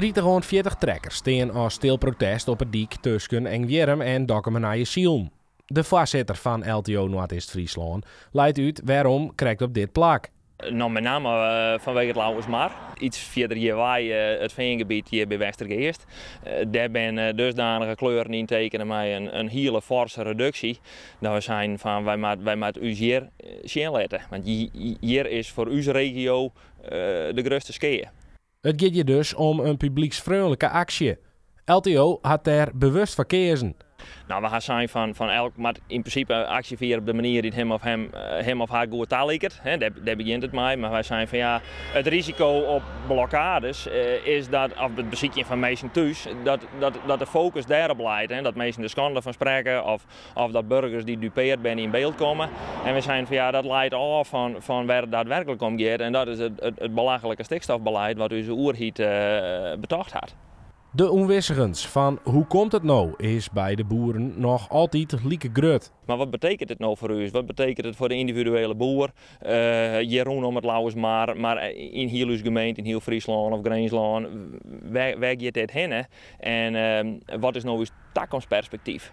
30 oant 40 trekkers stean as stil protest op 'e dyk tusken Engwierrum en Dokkumer Nije Silen. De foarsitter fan LTO Noardeast-Fryslân leit út wêrom krekt op dit plak. No, met name fanwege it Lauwersmar. Iets fierder hjirwei it feangebiet hjir by Westergeast. Dêr binne dusdanige kleuren yntekene mei in hiele forse reduksje dat we seinen fan wy moatte ús hjir sjen litte. Want hjir is foar ús regio de grutste skea. It giet hjir dus om in publyksfreonlike aksje. LTO hat dêr bewust foar keazen. No, we ha sein fan elk moat yn prinsipe aksje fiere op de manier dy't him of him, him of har goed taliket. Dêr begjint it mei. Mar wy seinen fan ja, it risiko op blokkades is dat, of it besykjen fan minsken thús, dat de fokus dêrop leit. Dat minsken der skande fan sprekke of dat burgers dy't dupeard binne yn byld komme. En we seinen fan ja, dat leit ôf fan wêr't it daadwerklik om giet. En dat is it belachlike stikstofbeleid wat ús oerheid betocht hat. De ûnwissigens fan hoe komt it no is by de boeren noch altyd like grut. Mar wat betekent it no foar ús? Wat betekent it foar de yndividuele boer hjir rûnom it Lauwersmar, mar yn hiel ús gemeente, yn hiel Fryslân of Grinslân? Wêr giet dit hinne? En wat is no ús takomstperspektyf?